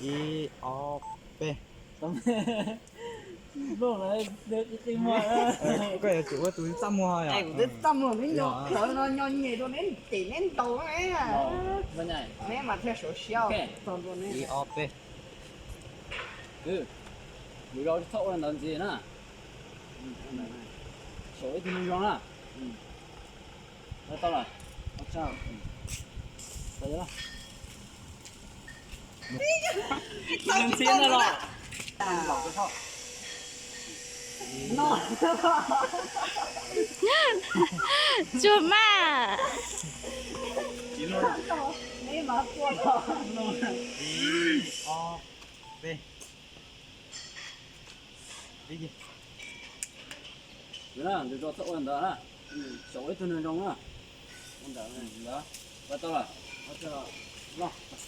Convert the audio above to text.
Ib, ob, peb. Koj yuav tsum ua tus txaj muag yom. Kuv twb txaj muag, neb nco hlawv no nco nyem rau neb cem neb ntaus ne. Neb mas thiaj sawv siab. Ib, ob, peb. Lwm zaus txhob ua ntawd ntxiv na. Saum ib tug neeg zoo na. Tau lawm. Tsuag maj. Ib, ob, peb. Lwm zaus txhob ua ntawd na. Saum ib tug neeg zoo na. Ua ntawd, ua tau lawm. Los.